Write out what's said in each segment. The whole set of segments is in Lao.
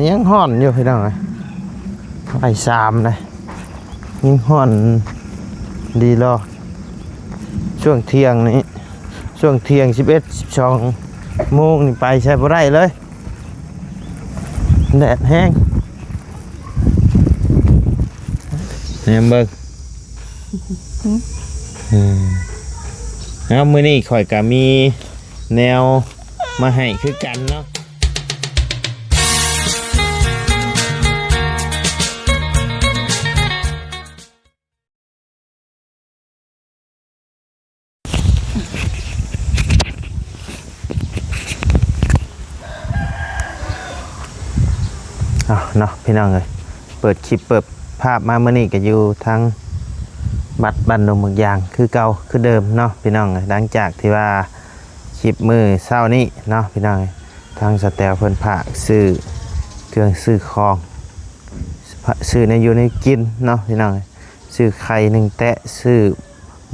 ຍັງຮ້ອນຢູ່ພີ່ນ້ອງເອີຍ ບ່າຍສາມເດ້ ຍັງຮ້ອນດີລອ. ຊ່ວງທ່ຽງນີ້ ຊ່ວງທ່ຽງ ສິບເອັດ ສິບສອງໂມງນີ້ ໄປໃສບໍ່ໄດ້ເລີຍ ແດດແຮງ ແນມເບິ່ງ ອືມ ເອົາ ມື້ນີ້ຂ້ອຍກະມີແນວມາໃຫ້ຄືກັນເນາະ. ເອົາເນາະ ພີ່ນ້ອງເອີຍ ເປີດຄລິບເປີດພາບມາມື້ນີ້ກະຢູ່ທາງວັດບ້ານດົງໝາກຢາງຄືເກົ່າຄືເດີມເນາະ ພີ່ນ້ອງເອີຍ. ຫຼັງຈາກທີ່ວ່າຄລິບມື້ເຊົ້ານີ້ເນາະ ພີ່ນ້ອງເອີຍ ທາງສາວແຕວເພິ່ນຝາກຊື້ເຄື່ອງຊື້ຂອງ ຊື້ແນວຢູ່ແນວກິນເນາະ ພີ່ນ້ອງເອີຍ. ຊື້ໄຂ່ໜຶ່ງແຕະ ຊື້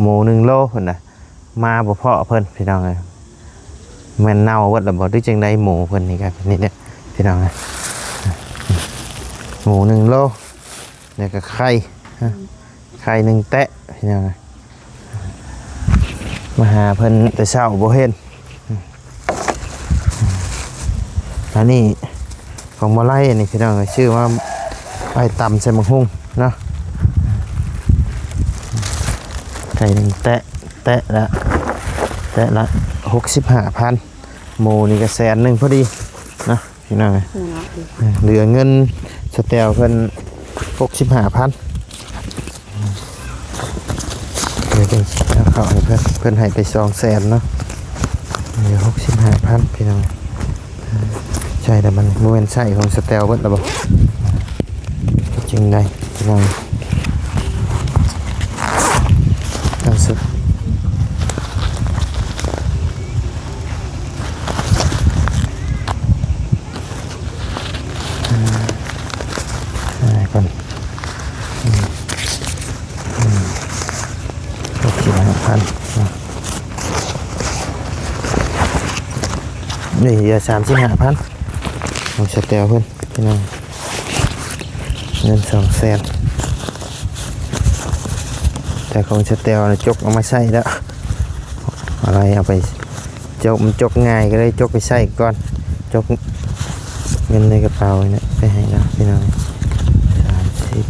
ໝູໜຶ່ງໂລ ເພິ່ນນະ ມາບໍ່ພໍ້ເພິ່ນ ພີ່ນ້ອງເອີຍ ແມ່ນເນົ່າເບິດລະບໍ່ ຫຼືຈັ່ງໃດ ໝູເພິ່ນນີ້ກະນີ້ແຫຼະ ພີ່ນ້ອງເອີຍ ໝູໜຶ່ງໂລ ແລ້ວກະໄຂ່ ໄຂ່ໜຶ່ງແຕະ ພີ່ນ້ອງເອີຍ ມາຫາເພິ່ນແຕ່ເຊົ້າບໍ່ເຫັນ. ອັນນີ້ຂອງບໍ່ໄລ່ ອັນນີ້ພີ່ນ້ອງເອີຍ ຊື້ມາໄວ້ຕຳໃສ່ໝາກຫຸ່ງເນາະ. ໄກ່ໜຶ່ງແຕະ ແຕະລະ ແຕະລະຫົກສິບຫ້າພັນ ໝູນີ້ກະແສນໜຶ່ງພໍດີເນາະ ພີ່ນ້ອງເອີຍ. ເຫຼືອເງິນສະແຕວເພິ່ນຫົກສິບຫ້າພັນ ດຽວຈັ່ງເອົາເຂົ້າໃຫ້ເພິ່ນ ເພິ່ນໃຫ້ໄປສອງແສນເນາະ ເຫຼືອຫົກສິບຫ້າພັນ ພີ່ນ້ອງ. ໃຊ້ແລ້ວມັນບໍ່ແມ່ນໃຊ້ຂອງສະແຕວເບິດລະບໍ່ ຈັ່ງໃດ ພີ່ນ້ອງ ຕັ້ງສຸດ ອ່າ ໃຫ້ກ່ອນ ອືມ ອືມ ຫົກສິບຫ້າພັນ ນີ້ເຫຼືອສາມສິບຫ້າພັນ ຂອງສະແຕວເພິ່ນ ພີ່ນ້ອງ ເງິນສອງແສນ ແຕ່ຂອງສະແຕວນະ ຈົກເອົາມາໃຊ້ແລ້ວ ອາໄລເອົາໄປ ຈົກ ມັນຈົກງ່າຍ ກະເລີຍຈົກໄປໃຊ້ກ່ອນ ຈົກເງິນໃນກະເປົານີ້ແຫຼະ ໄປໃຫ້ລາວ ພີ່ນ້ອງ. ສາມສິບ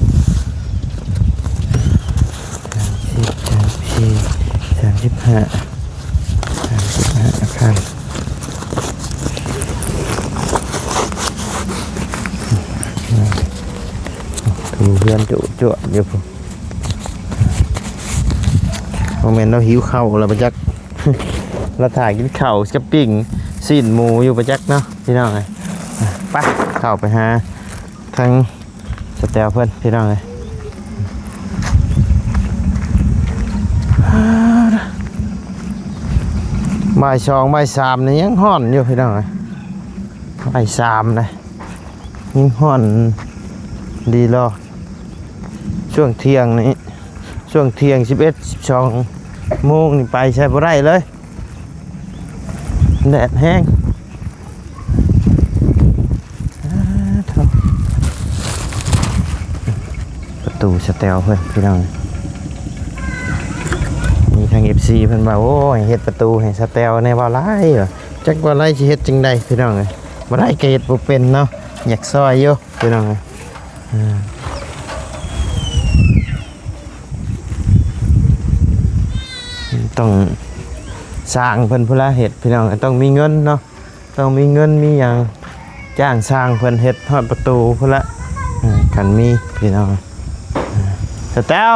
ສາມສິບ ສາມສິບສີ່ ສາມສິບຫ້າ ສາມສິບຫ້າ ອາຄານ ຖືເຮືອນຈຸຈວດຢູ່ພຸ້ນ ບໍ່ແມ່ນລາວຫິວເຂົ້າລະບໍ່ຈັກ ລາຖ້າກິນເຂົ້າກັບປີ້ງຊີ້ນໝູຢູ່ບໍ່ຈັກເນາະ ພີ່ນ້ອງເອີຍ. ໄປ ເຂົ້າໄປຫາທາງສະແຕວເພິ່ນ ພີ່ນ້ອງເອີຍ. ບ່າຍສອງ ບ່າຍສາມນີ້ຍັງຮ້ອນຢູ່ ພີ່ນ້ອງເອີຍ ບ່າຍສາມເດ້ ຍັງຮ້ອນດີລອ. ຊ່ວງທ່ຽງນີ້ ຊ່ວງທ່ຽງ ສິບເອັດ ສິບສອງໂມງນີ້ ໄປໃສບໍ່ໄດ້ເລີຍ ແດດແຮງ. ປະຕູສະແຕວເພິ່ນ ພີ່ນ້ອງ ມີທັງເອັຟຊີເພິ່ນວ່າ ໂອ້ຍ ເຮັດປະຕູໃຫ້ສະແຕວແດ່ ເວົ້າຫຼາຍວ່າ ຈັກວ່າຫຼາຍຊິເຮັດຈັ່ງໃດ ພີ່ນ້ອງເອີຍ ບໍ່ໄດ້ກະເຮັດບໍ່ເປັນເນາະ ຢາກຊ່ອຍຢູ່ ພີ່ນ້ອງເອີຍ. ອ່າ ຕ້ອງຈ້າງເພິ່ນພຸ້ນລະເຮັດ ພີ່ນ້ອງ ຕ້ອງມີເງິນເນາະ ຕ້ອງມີເງິນມີຫຍັງ ຈ້າງຊ່າງເພິ່ນເຮັດຮອດປະຕູພຸ້ນລະ ຄັນມີ ພີ່ນ້ອງ. ສະແຕວ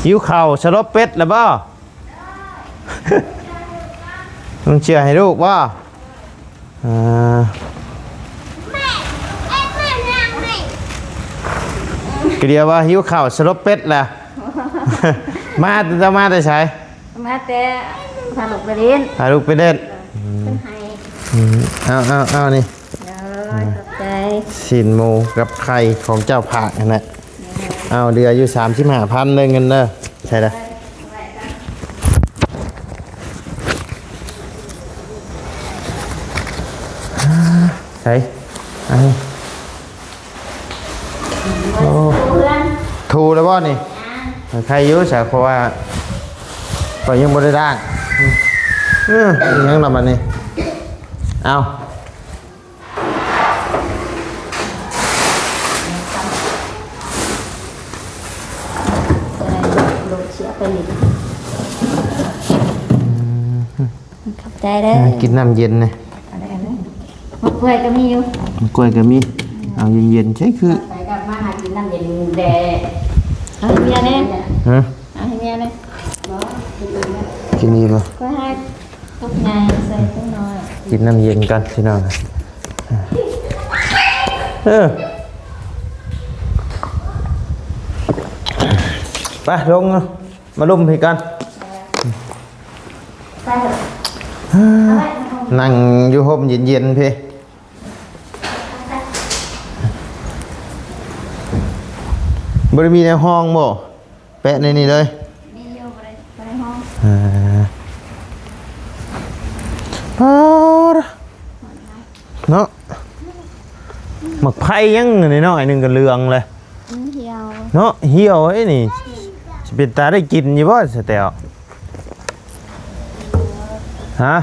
ຫິວເຂົ້າສະຫຼົບເປັດລະບໍ່? ຕ້ອງເຊື່ອໃຫ້ລູກບໍ່? ອ່າ ກະດຽວວ່າຫິວເຂົ້າສະຫຼົບເປັດລະ ມາ ເຈົ້າມາແຕ່ໃສ? ມາແຕ່ພາລູກໄປຫຼິ້ນ ພາລູກໄປຫຼິ້ນ ເພິ່ນໃຫ້ ອືມ ເອົາ ເອົາ ເອົານີ້ ໂດຍ ຂອບໃຈ ຊີ້ນໝູກັບໄຂ່ຂອງເຈົ້າພາກຫັ້ນແຫຼະ. ເອົາ ເຫຼືອຢູ່ສາມສິບຫ້າພັນເດີ ເງິນເດີ ໃສ່ລະ. ໄປ ອັນນີ້ ໂອ້ ຖູແລ້ວບໍ່ນີ້? ຍັງ ໃຄຢູ່ຊະ ເພາະວ່າຂ້ອຍຍັງບໍ່ໄດ້ລ້າງ. ເອີ ອີຫຍັງລະບັດນີ້? ເອົາ ລົງເສຍໄປນີ້. ອືມ ຂອບໃຈເດີ. ເອີ ກິນນ້ຳເຢັນນີ້ ເອົາໄດ້ ເອົາໄດ້. ໝາກກ້ວຍກໍມີຢູ່ ໝາກກ້ວຍກໍມີ. ເອົາເຢັນໆ ໃຊ້ຄື ກັບໄປກັບມາຫາກິນນ້ຳເຢັນແດ່. ເອົາໃຫ້ເມຍແດ່. ຮະ? ເອົາໃຫ້ເມຍແດ່. ບໍ່ ກິນອີ່ບໍ່? ຂ້ອຍໃຫ້ຕົກໃຫຍ່ໃສ່ຕົກນ້ອຍ. ກິນນ້ຳເຢັນກ່ອນພີ່ນ້ອງ. ເອີ ໄປລົງເນາະ ມາລົມພີ້ກັນ. ໄປເຖາະ ນັ່ງຢູ່ຮົ່ມເຢັນໆພີ້. ບໍ່ໄດ້ມີແນວຮອງບໍ່? ແປະໃນນີ້ເລີຍ. ມີຢູ່ ບໍ່ໄດ້ ບໍ່ໄດ້ຮ້ອງ. ອ່າ ປາດ ເນາະ ໝາກໄຜ່ຍັງນ້ອຍໆໜຶ່ງກໍເຫຼືອງເລີຍ. ມັນຫ່ຽວ ເນາະ ຫ່ຽວເອີຍນີ້. ຊິເປັນຕາໄດ້ກິນຢູ່ບໍ່ ສະແຕວ? ຮະ?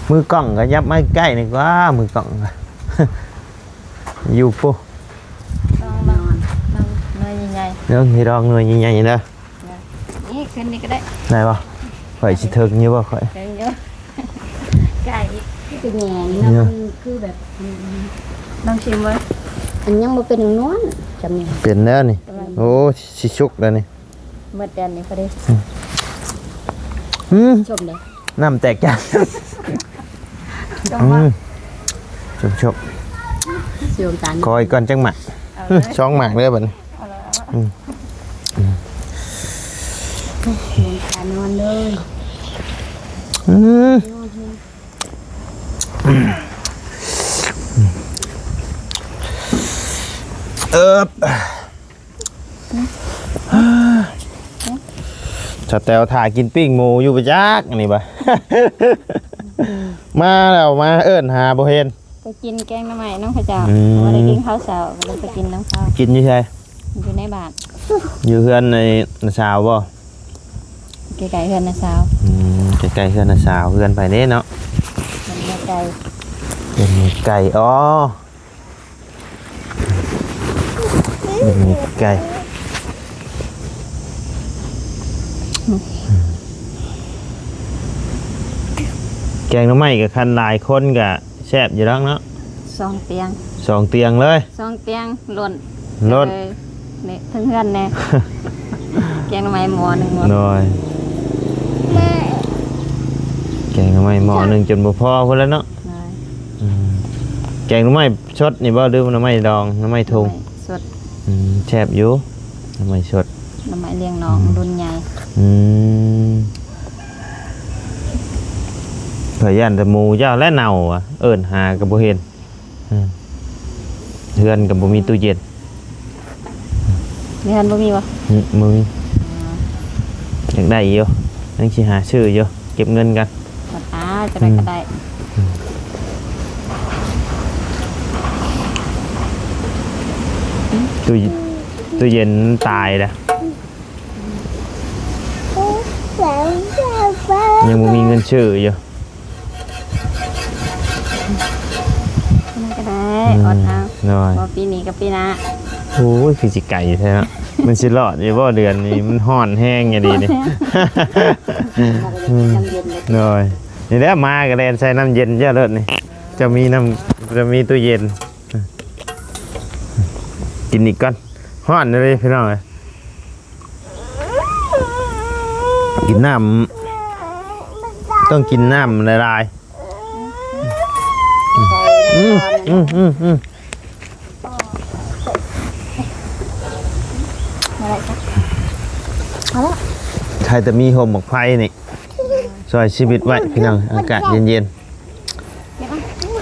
ມືກ້ອງກໍຫຍັບມາໃກ້ນີ້ກວ່າ ມືກ້ອງ ຢູ່ພຸ້ນ. ລອງ ລອງ ລອງໜ່ວຍໃຫຍ່ໆ. ເບິ່ງ ຊິລອງໜ່ວຍໃຫຍ່ໆເດີ. ນີ້ ຂຶ້ນນີ້ກໍໄດ້ ໄດ້ບໍ່? ຂ້ອຍຊິເຖິງຢູ່ບໍ່ຂ້ອຍ? ເຖິງຢູ່ ໃກ້ອີກ. ຄືແຫງເນາະ ເນາະ ມັນຄືແບບ ລອງຊິມເບິ່ງ. ມັນຍັງບໍ່ເປັນນວນຈຳນີ້ ເປັນແລ້ວນີ້. ໂອ້ ຊິສຸກແລ້ວນີ້. ໝົດແດນນີ້ພໍດີ. ອືມ ຊົມເດ້ ນ້ຳແຕກຈາກ ຊົມ ອືມ ບໍ່? ຊົມໆ ຊິອມຕານ ຂໍອີກກ່ອນຈັກໝາກ. ເອົາເລີຍ ສອງໝາກເດີບັດນີ້. ເອົາເລີຍ ເອົາເລີຍ. ອືມ ອືມ ຕານອນເລີຍ. ອືມ ເອີບ ສະແຕວຖ້າກິນປີ້ງໝູຢູ່ປະຈັກ ອັນນີ້ບາດ ມາແລ້ວ ມາເອີ້ນຫາບໍ່ເຫັນ. ໄປກິນແກງໜໍ່ໄມ້ນຳເຂົາເຈົ້າ. ອືມ ບໍ່ໄດ້ກິນເຂົ້າເຊົ້າ ກໍເລີຍໄປກິນນຳເຂົາ. ກິນຢູ່ໃສ? ຢູ່ໃນບ້ານ. ຢູ່ເຮືອນໄອ້ນ້າສາວບໍ່? ໃກ້ໆເຮືອນນ້າສາວ. ອືມ ໃກ້ໆເຮືອນນ້າສາວ. ເຮືອນໃຜເດ້ເນາະ? ເຮືອນແມ່ໄກ່. ເຮືອນແມ່ໄກ່. ອໍ ເຮືອນແມ່ໄກ່. ແກງໜໍ່ໄມ້ກໍຄັນຫຼາຍຄົນກໍແຊບຢູ່ດອກເນາະ. ສອງຕຽງ ສອງຕຽງເລີຍ. ສອງຕຽງລົ້ນ ລົ້ນ ເອີ ນີ້ເທິງເຮືອນແດ່. ແກງໜໍ່ໄມ້ໝໍ້ໜຶ່ງໝໍ້. ໂດຍ ແກງໜໍ່ໄມ້ໝໍ້ໜຶ່ງຈົນບໍ່ພໍພຸ້ນແລ້ວເນາະ. ໂດຍ ອືມ ແກງໜໍ່ໄມ້ສົດນີ້ບໍ່ ຫຼືໜໍ່ໄມ້ດອງ ໜໍ່ໄມ້ຖົງ? ໜໍ່ໄມ້ສົດ. ອືມ ແຊບຢູ່ ໜໍ່ໄມ້ສົດ ໜໍ່ໄມ້ລ້ຽງນ້ອງ ອືມ ລຸ້ນໃຫຍ່. ອືມ ຂ້ອຍຢ້ານແຕ່ໝູເຈົ້າແຫຼະເນົ່າ ເອີ້ນຫາກໍບໍ່ເຫັນ. ອືມ ເຮືອນກໍບໍ່ມີຕູ້ເຢັນ. ໃນເຮືອນບໍ່ມີບໍ່? ອືມ ບໍ່ມີ. ອໍ ຢາກໄດ້ຢູ່ ຍັງຊິຫາຊື້ຢູ່ ເກັບເງິນກ່ອນ. ອາ ຈະໄດ້ກໍໄດ້. ອືມ ຕູ້ ຕູ້ເຢັນຕາຍແລ້ວ ຍັງບໍ່ມີເງິນຊື້ຢູ່. ກໍໄດ້ ອືມ ອດເອົາ. ໂດຍ ບໍ່ປີນີ້ກໍປີໜ້າ. ໂອ້ຍ ຄືຊິໄກແທ້ເນາະ. ມັນຊິລອດຢູ່ບໍ່ເດືອນນີ້? ມັນຮ້ອນແຮງອີ່ຫຼີນີ້. ອືມ ໂດຍ ນີ້ແຫຼະ ມາກໍແລ່ນໃສ່ນ້ຳເຢັນເຈົ້າໂລດນີ້. ເຈົ້າມີນ້ຳ ເຈົ້າມີຕູ້ເຢັນ. ກິນອີກກ່ອນ ຮ້ອນເລີຍພີ່ນ້ອງເອີຍ. ກິນນ້ຳ ຕ້ອງກິນນ້ຳຫຼາຍໆ. ອືມ ອືມ ອືມ ອືມ ໃຄແຕ່ມີຮົ່ມໝາກໄຜ່ນີ້ ຊ່ອຍຊີວິດໄວ້ພີ່ນ້ອງ ອາກາດເຢັນໆ.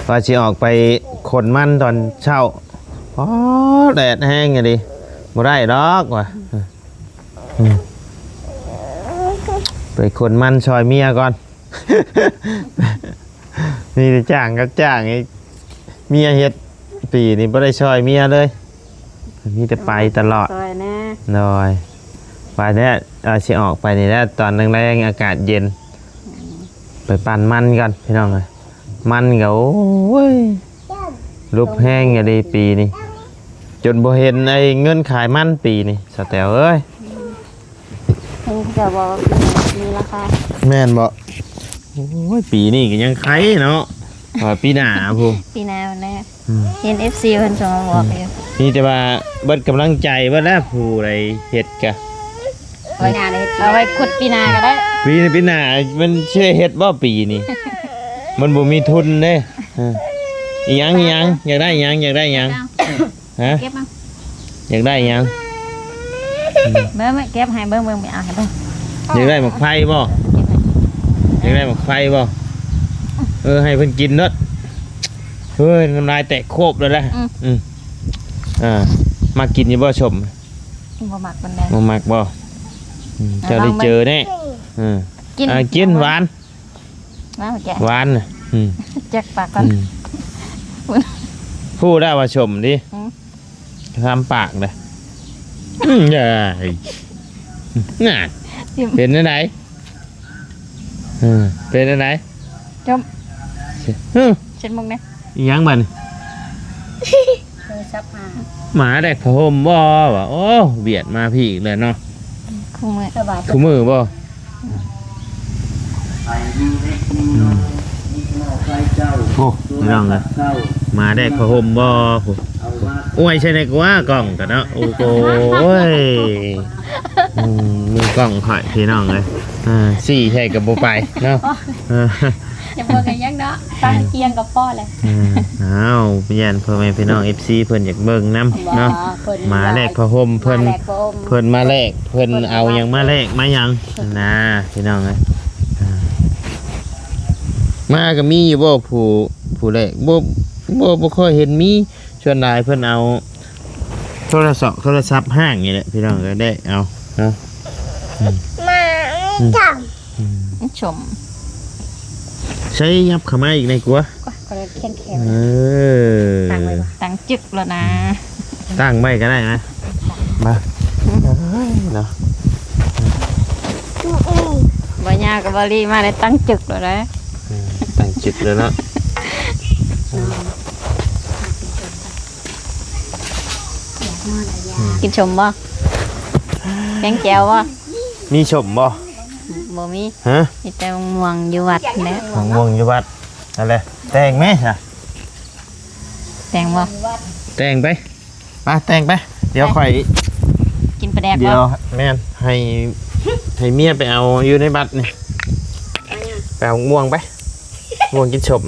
ວ່າຊິອອກໄປຂົນມັນຕອນເຊົ້າ ອໍ ແດດແຮງອີ່ຫຼີ ບໍ່ໄດ້ດອກວ່າ. ອືມ ໄປຂົນມັນຊ່ອຍເມຍກ່ອນ. ມີແຕ່ຈ້າງກັບຈ້າງອີກ ເມຍເຮັດ ປີນີ້ບໍ່ໄດ້ຊ່ອຍເມຍເລີຍ ມີແຕ່ໄປຕະຫຼອດ ຊ່ອຍແດ່ ໂດຍ ໄປແລ້ວ ວ່າຊິອອກໄປນີ້ແຫຼະ ຕອນແລງໆ ອາກາດເຢັນ ໄປປັ່ນມັນກ່ອນພີ່ນ້ອງເອີຍ ມັນກໍ ໂອ້ຍ ຫຼຸບແຮງອີ່ຫຼີປີນີ້ ຈົນບໍ່ເຫັນໄອ້ເງິນຂາຍມັນປີນີ້ ສາວແຕວເອີຍ. ເພິ່ນຈະບອກວ່າມີລາຄາ ແມ່ນບໍ່? ໂອ້ຍ ປີນີ້ກໍຍັງໄຄເນາະ ວ່າປີໜ້າພຸ້ນ ປີໜ້າພຸ້ນແຫຼະ ອືມ ເຫັນເອັຟຊີເພິ່ນສົ່ງມາບອກຢູ່ ມີແຕ່ວ່າເບິດກຳລັງໃຈເບິດແລ້ວ ຜູ້ໃດເຮັດກະ ປີໜ້າເຮັດ ເອົາໄວ້ຂຸດປີໜ້າກໍໄດ້ ປີນີ້ ປີໜ້າມັນຊິເຮັດບໍ່ປີນີ້ ມັນບໍ່ມີທຶນເດ້ ເອີ ອີຫຍັງ ອີຫຍັງ ຢາກໄດ້ຫຍັງ ຢາກໄດ້ຫຍັງ? ຮະ ເກັບມາ ຢາກໄດ້ຫຍັງ? ອືມ ເບິ່ງ ເກັບໃຫ້ເບິ່ງ ເບິ່ງ ເອົາໃຫ້ເບິ່ງ ຢາກໄດ້ໝາກໄຟບໍ່? ຢາກໄດ້ໝາກໄຟບໍ່? ເອີ ໃຫ້ເພິ່ນກິນໂລດ ເຮີ້ຍ ນ້ຳລາຍແຕກໂຄບແລ້ວນະ ອືມ ອືມ ອ່າ ມັກກິນຢູ່ບໍ່ ສົ້ມ? ບໍ່ມັກປານໃດ ບໍ່ມັກບໍ່? ອືມ ເຈົ້າໄດ້ເຈີແນ່ ເອີ ກິນ ອ່າ ກິນ ຫວານ ມາແກະ ຫວານນະ ອືມ ຈັກປາກກ່ອນ ອືມ ຮູ້ແລ້ວວ່າສົ້ມຕິ ອືມ ຫ້າມປາກເດີ້ ອືມ ເອີຍ ນັ້ນ ເປັນຈັ່ງໃດ? ເອີ ເປັນຈັ່ງໃດ? ຈົ່ມ ຫຶ ເຊັດມຸກແດ່ ອີຫຍັງບັດນີ້? ໂທລະສັບຫາ ໝາແດກຜ້າຫົ່ມບໍ່? ວ່າ ໂອ້ ບຽດມາພີ້ອີກແລ້ວເນາະ ຄູ່ມື້ ຄູ່ມື້ບໍ່? ອືມ ໂອ້ ພີ່ນ້ອງເອີຍ ໝາແດກຜ້າຫົ່ມບໍ່? ໂອ້ ອວຍໃສ່ແດ່ກວ່າກ້ອງກະເນາະ ໂອ້ໂຫຍ ອືມ ມືກ້ອງຂ້ອຍ ພີ່ນ້ອງເອີຍ ອ່າ ຊີ້ໃສ່ກະບໍ່ໄປເນາະ ເອີ ຈະເບິ່ງກັນຫຍັງເນາະ ຕັ້ງຄຽງກໍພໍແລ້ວ ເອີ ອ້າວ ຢ້ານພໍ່ແມ່ພີ່ນ້ອງເອັຟຊີເພິ່ນຢາກເບິ່ງນຳເນາະ ໝາແລກຜ້າຫົ່ມເພິ່ນ ເພິ່ນມາແລກ ເພິ່ນເອົາຫຍັງມາແລກມາຫຍັງນະ ພີ່ນ້ອງເອີຍ ອ່າ ມາກໍມີຢູ່ບໍ່ ຜູ້ ຜູ້ແລກ ບໍ່ ບໍ່ ບໍ່ຄ່ອຍເຫັນມີ ສ່ວນຫຼາຍເພິ່ນເອົາໂທລະສັບ ໂທລະສັບຫ້າງນີ້ແຫຼະ ພີ່ນ້ອງກໍໄດ້ເອົາເນາະ ອືມ ມາ ອືມ ຈຳ ອືມ ຊົມ ໃຊ້ຫຍັບເຂົ້າມາອີກແດ່ກວ່າ ກວ່າກໍໄດ້ແຂນໆ ເອີ ຕັ້ງໄວ້ ຕັ້ງຈຶກແລ້ວນະ ຕັ້ງໄວ້ກໍໄດ້ນະ ມາ ເອີຍເນາະ ບໍ່ຍາກກໍບໍ່ລີມາໄດ້ຕັ້ງຈຶກແລ້ວນະ ເອີ ຕັ້ງຈຶກແລ້ວເນາະ ກິນສົ້ມບໍ່? ແກງແຈ່ວບໍ່? ມີສົ້ມບໍ່? ບໍ່ມີ ຮະ? ມີແຕ່ມະມ່ວງຢູ່ວັດແຫຼະ ມະມ່ວງຢູ່ວັດ ນັ້ນແຫຼະ ແຕ່ງແມ້ຊະ ແຕ່ງບໍ່? ແຕ່ງໄປ ໄປແຕ່ງໄປ ດຽວຂ້ອຍ ກິນປາແດກບໍ່? ດຽວ ແມ່ນ ໃຫ້ ໃຫ້ເມຍໄປເອົາຢູ່ໃນວັດນີ້ ໄປເອົາມ່ວງໄປ ມ່ວງກິນສົ້ມ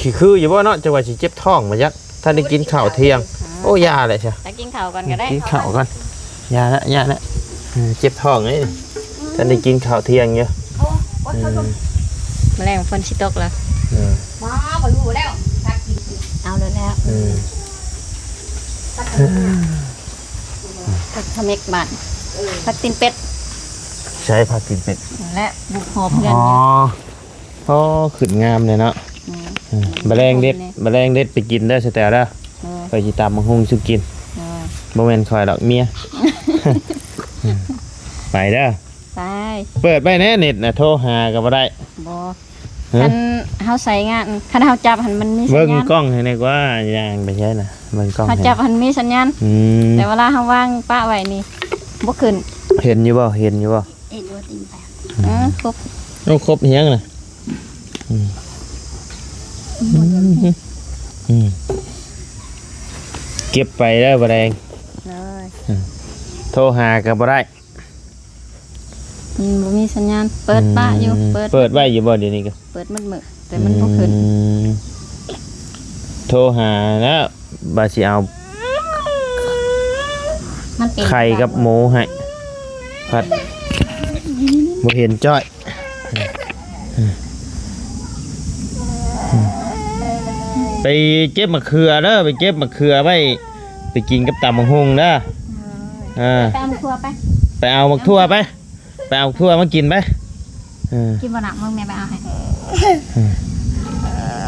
ຊິຄືຢູ່ບໍ່ເນາະ ຈັກວ່າຊິເຈັບທ້ອງບໍ່ຈັກ ທັນໄດ້ກິນເຂົ້າທ່ຽງ ໂອ້ ຢ່າແຫຼະຊະ ໄປກິນເຂົ້າກ່ອນກໍໄດ້ ກິນເຂົ້າກ່ອນ ຢ່າລະ ຢ່າລະ ເອີ ເຈັບທ້ອງເດ້ ອືມ ທັນໄດ້ກິນເຂົ້າທ່ຽງຢູ່ ໂອ້ ອືມ ມື້ແລງຝົນຊິຕົກລະ ເອີ ມາ ຂ້ອຍຮູ້ແລ້ວ ພາກິນ ເອົາແລ້ວ ອືມ ຜັກຂະເມັກ ຜັກຂະເມັກບາດ ເອີ ຜັກຕີນເປັດ ໃສຜັກຕີນເປັດ ນັ້ນແຫຼະ ບຸກຫອບເຮືອນ ອໍ ອໍ ຂຶ້ນງາມແດ່ເນາະ ອືມ ອືມ ບາແລງເດັດ ບາແລງເດັດໄປກິນເດີສະແຕວເດີ ເອີ ຂ້ອຍຊິຕຳບັກຫຸ່ງສູ່ກິນ ເອີ ບໍ່ແມ່ນຂ້ອຍດອກ ເມຍ ໄປເດີ ໄປ ເປີດໄວ້ແນ່ ເນັດນະ ໂທຫາກໍບໍ່ໄດ້ ບໍ່ ຮະ ຄັນເຮົາໃຊ້ງານ ຄັນເຮົາຈັບຫັ້ນມັນມີສັນຍານ ເບິ່ງກ້ອງໃຫ້ແນ່ກວ່າ ຍ່າງໄປໃສນະ ເບິ່ງກ້ອງ ເຮົາຈັບຫັ້ນມີສັນຍານ ອືມ ແຕ່ເວລາເຮົາວາງປະໄວ້ນີ້ ບໍ່ຂຶ້ນ ເຫັນຢູ່ບໍ່? ເຫັນຢູ່ບໍ່? ເຫັນບໍ່? ຕີນແຕກ ເອີ ຄົບ ໂອ້ ຄົບອີຫຍັງນະ? ອືມ ອືມ ອືມ ເກັບໄປເດີ ບໍ່ແດງ ໂດຍ ອືມ ໂທຫາກໍບໍ່ໄດ້ ມັນບໍ່ມີສັນຍານ ເປີດປະຢູ່ ອືມ ເປີດ ເປີດໄວ້ຢູ່ບໍ່ດຽວນີ້ກໍ? ເປີດໝົດມື້ ແຕ່ມັນບໍ່ຂຶ້ນ ອືມ ໂທຫາແລ້ວ ວ່າຊິເອົາ ມັນເປັນ ໄຂ່ກັບໝູໃຫ້ ພັດບໍ່ເຫັນຈ້ອຍ ໄປເກັບໝາກເຂືອເດີ ໄປເກັບໝາກເຂືອໄວ້ ໄປກິນກັບຕຳບັກຫຸ່ງເດີ ເອີ ເອີ ໄປເອົາໝາກຖົ່ວໄປ ໄປເອົາໝາກຖົ່ວໄປ ໄປເອົາຖົ່ວມາກິນໄປ ເອີ ກິນບໍ່ນະ ເບິ່ງແມ່ໄປເອົາໃຫ້ ເອີ ເອີ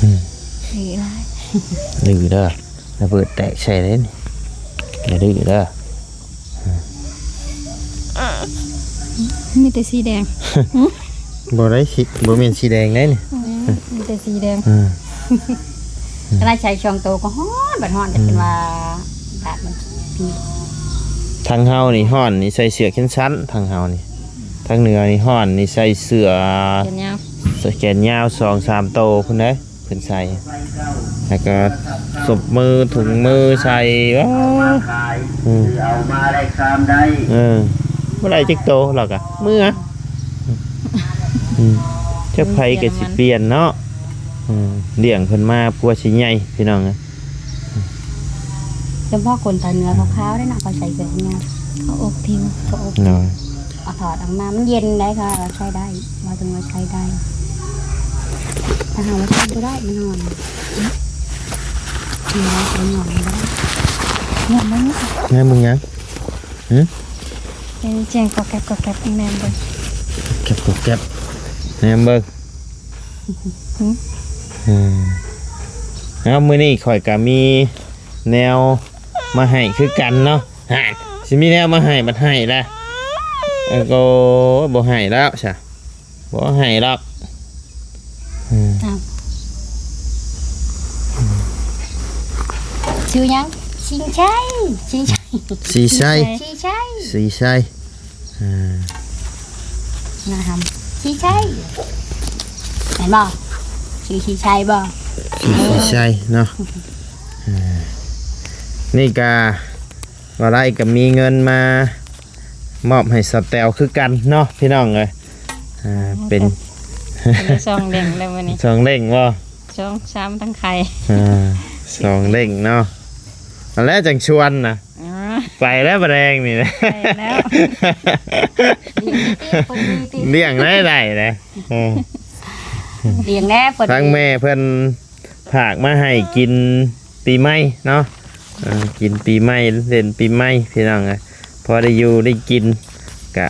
ອືມ ດື້ຫຼາຍ ດື້ເດີ ລະເບີດແຕກໃສ່ເດ້ນີ້ ຢ່າດື້ເດີ. ມີແຕ່ສີແດງ ບໍ່ໄດ້ສີ ບໍ່ແມ່ນສີແດງເດ້ນີ້ ອືມ ມີແຕ່ສີແດງ ອືມ ຂະໜາດໃສ່ຊ່ອງໂຕກໍຮ້ອນ ບັດຮ້ອນກໍ ອືມ ເປັນວ່າ ດາດມັນ ທາງເຮົານີ້ຮ້ອນນີ້ໃສ່ເສື້ອແຂນສັ້ນ ທາງເຮົານີ້ ທາງເໜືອນີ້ຮ້ອນນີ້ໃສ່ເສື້ອແຂນຍາວ ໃສ່ແຂນຍາວສອງສາມໂຕພຸ້ນເດ້. ເພິ່ນໃສ່ ແລ້ວກໍສົບມື ຖົງມືໃສ່ ວ້າ ອືມ ເອົາມາໄດ້ຄາມໄດ້ ເອີ ບໍ່ໄດ້ຈັກໂຕ ແລ້ວກໍເມືອ ອືມ ຈັກໃຜກໍຊິປ່ຽນເນາະ ອືມ ລ້ຽງເພິ່ນມາ ຜົວຊິໃຫຍ່ ພີ່ນ້ອງເອີຍ. ຈຳເພາະຄົນພາກເໜືອຂາວໆເດ້ເນາະ ເຂົາໃສ່ເສື້ອແຂນຍາວ ເຂົາອົບຜິວ ເຂົາອົບ ໂດຍ ເອົາຖອດອອກມາ ມັນເຢັນໄດ໋ ເຂົາວ່າໃຊ້ໄດ້ ວ່າເຖິງວ່າໃຊ້ໄດ້ ຖ້າຫາກວ່າໃຊ້ບໍ່ໄດ້ ມັນຮ້ອນ ມັນຮ້ອນ ມັນຮ້ອນ ມັນຮ້ອນ ແນມເບິ່ງ ແນມເບິ່ງຫຍັງ? ຫື? ເປັນສຽງກອບແກັບ ກອບແກັບ ແນມເບິ່ງ ກອບແກັບ ກອບແກັບ ແນມເບິ່ງ ຫື? ອືມ ເອົາ ມື້ນີ້ຂ້ອຍກໍມີແນວມາໃຫ້ຄືກັນເນາະ. ຫັ້ນ ຊິມີແນວມາໃຫ້ ບັດໃຫ້ລະ ເອີ ກໍບໍ່ໃຫ້ແລ້ວຊະ ບໍ່ໃຫ້ດອກ ອືມ ອ້າວ ຊື່ຫຍັງ? ຊິງໄຊ ຊິງໄຊ ສີໄຊ ສີໄຊ ສີໄຊ ອ່າ ນະຫຳ ສີໄຊ ແມ່ນບໍ່? ຊື່ສີໄຊບໍ່? ຊື່ສີໄຊເນາະ ອ່າ ນີ້ກະ ບໍ່ໄດ້ກໍມີເງິນມາມອບໃຫ້ສາວແຕວຄືກັນເນາະ ພີ່ນ້ອງເອີຍ ອ່າ ເປັນ ສອງເດ້ງແລ້ວມື້ນີ້ ສອງເດ້ງບໍ່? ສອງສາມທັງໄຂ່ ອ່າ ສອງເດ້ງເນາະ ອັນແລະຈັ່ງຊວນນະ ອໍ ໄປແລ້ວບາດແດງນີ້ ໄປແລ້ວ ລ້ຽງໄດ້ໄດ້ນະ ເອີ. ລ້ຽງແດ່ເພິ່ນ ທາງແມ່ເພິ່ນຝາກມາໃຫ້ກິນປີໃໝ່ເນາະ ເອີ ກິນປີໃໝ່ ເລ່ນປີໃໝ່ ພີ່ນ້ອງເອີຍ ພໍໄດ້ຢູ່ໄດ້ກິນ ກະ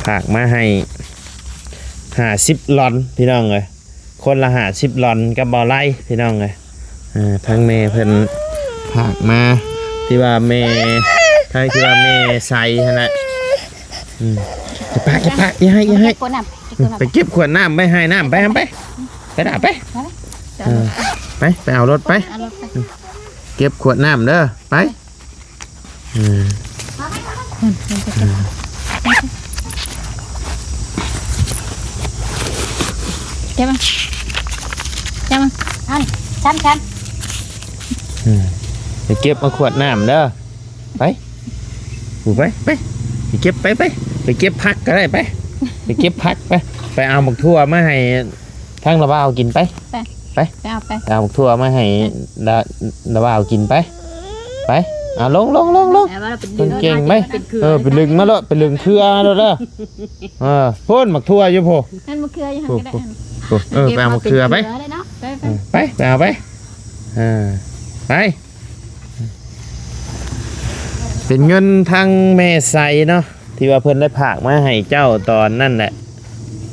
ຝາກມາໃຫ້ຫ້າສິບລອນ ພີ່ນ້ອງເອີຍ ຄົນລະຫ້າສິບລອນກັບເບົາໄລ ພີ່ນ້ອງເອີຍ ເອີ ທາງແມ່ເພິ່ນຝາກມາ ທີ່ວ່າແມ່ ທາງທີ່ວ່າແມ່ໃສຫັ້ນແຫຼະ ອືມ ເກັບປາກ ເກັບປາກ ຢ່າໃຫ້ ຢ່າໃຫ້ ເກັບຂວດນ້ຳ ເກັບຂວດນ້ຳ ໄປເກັບຂວດນ້ຳ ໄປໃຫ້ນ້ຳ ໄປ ໄປ ໄປລະ ໄປ ເອີ ໄປ ໄປເອົາລົດໄປ ເອົາລົດໄປ ເກັບຂວດນ້ຳເດີ ໄປ ເອີ ເກັບມາ ເກັບມາ ອັນ ຊ້ຳ ຊ້ຳ ເອີ ໄປເກັບມາຂວດນ້ຳເດີ ໄປ ຜູ້ໄປ ໄປ ໄປເກັບ ໄປ ໄປ ໄປເກັບຜັກກໍໄດ້ ໄປ ໄປເກັບຜັກ ໄປ ໄປເອົາໝາກຖົ່ວມາໃຫ້ທາງລະບ່າວກິນ ໄປ ໄປ ໄປ ໄປເອົາໄປ ໄປເອົາໝາກຖົ່ວມາໃຫ້ລະ ລະບ່າວກິນ ໄປ ໄປ ເອົາລົງ ລົງ ລົງ ລົງ ແຕ່ວ່າເປັນ ຄົນເກັ່ງໄປ ເປັນເຄື່ອງ ເອີ ໄປດຶງມາໂລດ ໄປດຶງເຄືອມາໂລດເດີ ເອີ ພຸ້ນໝາກຖົ່ວຢູ່ພຸ້ນ ນັ້ນໝາກເຄືອຢູ່ຫັ້ນກໍໄດ້ ພຸ້ນ ພຸ້ນ ເອີ ໄປເອົາໝາກເຄືອ ໄປ ເນາະ ໄປ ໄປ ໄປ ໄປເອົາໄປ ເອີ ໄປ ເປັນເງິນທາງແມ່ໃສເນາະ ທີ່ວ່າເພິ່ນໄດ້ຝາກມາໃຫ້ເຈົ້າຕອນນັ້ນແຫຼະ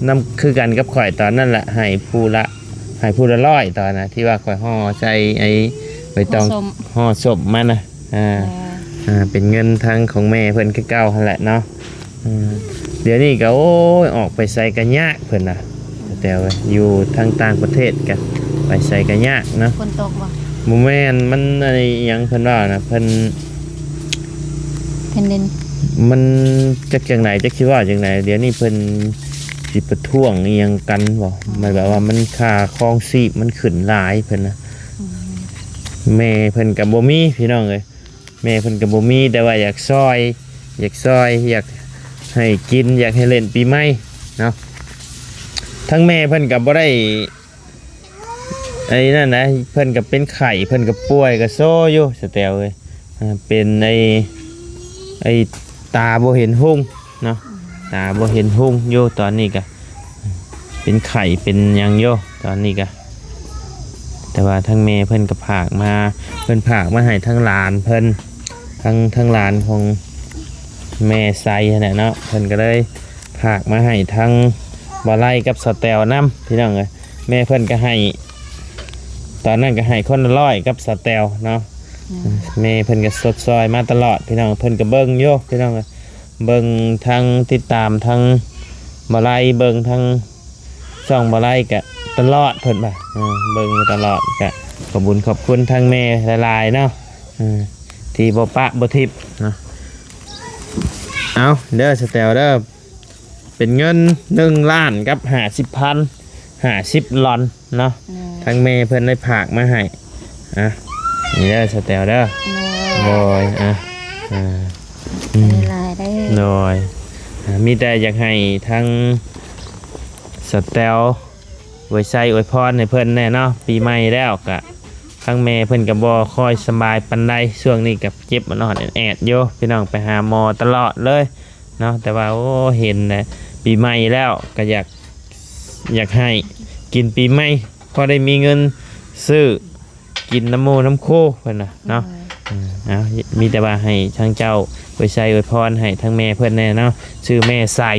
ນຳຄືກັນກັບຂ້ອຍຕອນນັ້ນແຫຼະ ໃຫ້ຜູ້ລະ ໃຫ້ຜູ້ລະຮ້ອຍຕອນນະ ທີ່ວ່າຂ້ອຍຫໍ່ໃສ່ໄອ້ໃບຕອງ ຫໍ່ສົ້ມ ຫໍ່ສົ້ມມານະ ອ່າ ເອີ ອ່າ ເປັນເງິນທາງຂອງແມ່ເພິ່ນຄືເກົ່າຫັ້ນແຫຼະເນາະ. ອືມ ດຽວນີ້ກໍ ໂອ້ຍ ອອກໄປໃສກໍຍາກເພິ່ນນະ ແຕ່ວ່າຢູ່ທາງຕ່າງປະເທດກໍໄປໃສກໍຍາກເນາະ. ຝົນຕົກບໍ່? ບໍ່ແມ່ນ ມັນອັນຫຍັງເພິ່ນເວົ້ານະ ເພິ່ນ ແຜ່ນດິນ ມັນຈັກຈັ່ງໃດ ຈັກຊິເວົ້າຈັ່ງໃດ ດຽວນີ້ເພິ່ນຊິປະທ້ວງອີ່ຫຍັງກັນບໍ່ ມັນແບບວ່າມັນຄ່າຄອງຊີບມັນຂຶ້ນຫຼາຍເພິ່ນນະ. ອືມ ແມ່ເພິ່ນກໍບໍ່ມີ ພີ່ນ້ອງເອີຍ. ແມ່ເພິ່ນກໍບໍ່ມີ ແຕ່ວ່າຢາກຊ່ອຍ ຢາກຊ່ອຍ ຢາກໃຫ້ກິນ ຢາກໃຫ້ຫຼິ້ນປີໃໝ່ເນາະ. ທາງແມ່ເພິ່ນກໍບໍ່ໄດ້ ໄອ້ນັ້ນນະ ເພິ່ນກໍເປັນໄຂ້ ເພິ່ນກໍປ່ວຍ ກໍໂຊຢູ່ ສະແຕວເອີຍ. ອ່າ ເປັນໄອ້ ໄອ້ຕາບໍ່ເຫັນຮຸ່ງເນາະ ຕາບໍ່ເຫັນຮຸ່ງຢູ່ ຕອນນີ້ກໍ ເປັນໄຂ້ເປັນຫຍັງຢູ່ຕອນນີ້ກະ ແຕ່ວ່າທາງແມ່ເພິ່ນກໍຝາກມາ ເພິ່ນຝາກມາໃຫ້ທາງຫຼານເພິ່ນ ທາງ ທາງຫຼານຂອງແມ່ໄຊຫັ້ນແຫຼະເນາະ ເພິ່ນກໍເລີຍຝາກມາໃຫ້ທາງບ່າວໄລກັບສາວແຕວນຳ ພີ່ນ້ອງເອີຍ. ແມ່ເພິ່ນກໍໃຫ້ ຕອນນັ້ນກໍໃຫ້ຄົນລະຮ້ອຍກັບສາວແຕວເນາະ. ອືມ ແມ່ເພິ່ນກໍຊົດຊ່ອຍມາຕະຫຼອດ ພີ່ນ້ອງ ເພິ່ນກໍເບິ່ງຢູ່ ພີ່ນ້ອງເອີຍ. ເບິ່ງທັງ ຕິດຕາມທັງບ່າວໄລ ເບິ່ງທັງຊ່ອງບ່າວໄລກະຕະຫຼອດ ເພິ່ນວ່າ ເອີ ເບິ່ງຢູ່ຕະຫຼອດ. ກະຂອບບຸນຂອບຄຸນທັງແມ່ຫຼາຍໆເນາະ ເອີ ທີ່ບໍ່ປະບໍ່ຖິ້ມເນາະ. ເອົາເດີ ສະແຕວເດີ ເປັນເງິນໜຶ່ງລ້ານກັບຫ້າສິບພັນ ຫ້າສິບລອນເນາະ ໂດຍ ທາງແມ່ເພິ່ນໄດ້ຝາກມາໃຫ້. ອ່ະ ນີ້ເດີ ສະແຕວເດີ ໂດຍ ໂດຍ ອ່ະ ອ່າ ອືມ ຫຼາຍໆເດີ ໂດຍ ອ່າ ມີແຕ່ຢາກໃຫ້ທາງສະແຕວອວຍໄຊອວຍພອນໃຫ້ເພິ່ນແດ່ເນາະ. ປີໃໝ່ແລ້ວກະ ທາງແມ່ເພິ່ນກໍບໍ່ຄ່ອຍສະບາຍປານໃດ ຊ່ວງນີ້ກໍເຈັບອອດໆແອດໆຢູ່ ພີ່ນ້ອງ ໄປຫາໝໍຕະຫຼອດເລີຍເນາະ. ແຕ່ວ່າ ໂອ້ ເຫັນແຫຼະ ປີໃໝ່ແລ້ວກໍຢາກ ຢາກໃຫ້ກິນປີໃໝ່ ພໍໄດ້ມີເງິນຊື້ກິນນຳໝູ່ນຳຄູ່ເພິ່ນນະເນາະ. ໂດຍ ເອີ ເອົາ ມີແຕ່ວ່າໃຫ້ທາງເຈົ້າອວຍໄຊອວຍພອນໃຫ້ທາງແມ່ເພິ່ນແດ່ເນາະ ຊື່ແມ່ໃສ. ໂດຍ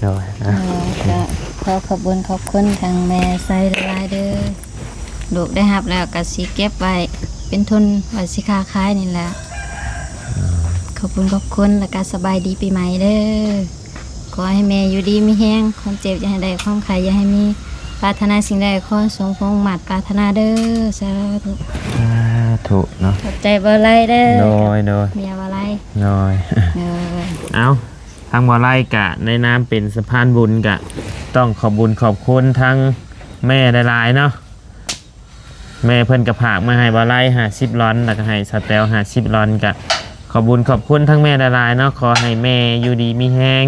ໂດຍ ອ່ະ ກໍຂໍຂອບບຸນຂອບຄຸນທາງແມ່ໃສຫຼາຍໆເດີ ລູກໄດ້ຮັບແລ້ວກໍຊິເກັບໄວ້ເປັນທຶນໄວ້ຊິຄ້າຂາຍນີ້ແຫຼະ. ຂອບຄຸນຂອບຄຸນ ແລ້ວກໍສະບາຍດີປີໃໝ່ເດີ. ຂໍໃຫ້ແມ່ຢູ່ດີມີແຮງ ຄວາມເຈັບຢ່າໃຫ້ໄດ້ ຄວາມໄຂ້ຢ່າໃຫ້ມີ ປາດຖະໜາສິ່ງໃດຂໍສົມຄວາມມຸ່ງມາດປາດຖະໜາເດີ. ສາທຸ ສາທຸເນາະ. ຂອບໃຈບ່າວໄລເດີ ໂດຍ ໂດຍ ເມຍບ່າວໄລ ໂດຍ ໂດຍ. ເອົາ ທາງບ່າວໄລກະໃນນາມເປັນສະພານບຸນ ກະຕ້ອງຂອບບຸນຂອບຄຸນທາງແມ່ຫຼາຍໆເນາະ. ແມ່ເພິ່ນກະຝາກມາໃຫ້ບ່າວໄລຫ້າສິບລອນ ແລ້ວກະໃຫ້ສາວແຕວຫ້າສິບລອນ ກະຂອບບຸນຂອບຄຸນທາງແມ່ຫຼາຍໆເນາະ. ຂໍໃຫ້ແມ່ຢູ່ດີມີແຮງ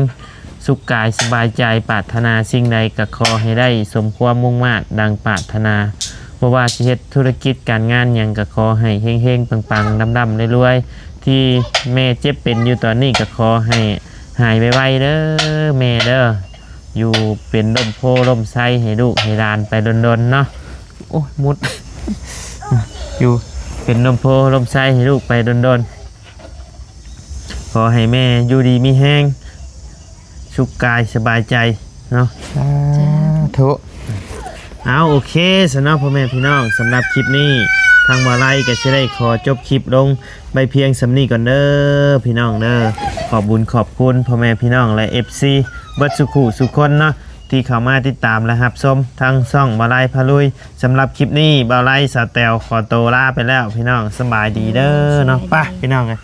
ສຸກກາຍສະບາຍໃຈ ປາດຖະໜາສິ່ງໃດກະຂໍໃຫ້ໄດ້ສົມຄວາມມຸ່ງມາດດັ່ງປາດຖະໜາ. ບໍ່ວ່າຊິເຮັດທຸລະກິດການງານຫຍັງກະຂໍໃຫ້ເຮັງໆ ປັງໆ ລ່ຳໆ ລວຍໆ. ທີ່ແມ່ເຈັບເປັນຢູ່ຕອນນີ້ກະຂໍໃຫ້ຫາຍໄວໆເດີແມ່ເດີ. ຢູ່ເປັນຮົ່ມໂພຮົ່ມໄຊໃຫ້ລູກໃຫ້ຫຼານໄປດົນໆເນາະ. ໂອ້ຍ ມຸດ ຢູ່ເປັນຮົ່ມໂພຮົ່ມໄຊໃຫ້ລູກໄປດົນໆ. ຂໍໃຫ້ແມ່ຢູ່ດີມີແຮງ ສຸກກາຍສະບາຍໃຈເນາະ. ສາທຸ. ເອົາ ໂອເຄຊະເນາະ ພໍ່ແມ່ພີ່ນ້ອງ, ສຳລັບຄລິບນີ້ ທາງບ່າວໄລກໍຊິໄດ້ຂໍຈົບຄລິບລົງໄວ້ພຽງສ່ຳນີ້ກ່ອນເດີ ພີ່ນ້ອງເດີ. ຂອບບຸນຂອບຄຸນພໍ່ແມ່ພີ່ນ້ອງ ແລະ ເອັຟຊີ ເບິດສູ່ຜູ້ສູ່ຄົນເນາະ ທີ່ເຂົ້າມາຕິດຕາມ ແລະ ຮັບຊົມທາງຊ່ອງບ່າວໄລພາລຸຍ. ສຳລັບຄລິບນີ້ ບ່າວໄລ ສາວແຕວ ຂໍໂຕລາໄປແລ້ວ ພີ່ນ້ອງ ສະບາຍດີເດີເນາະ. ໄປ ພີ່ນ້ອງເອີຍ.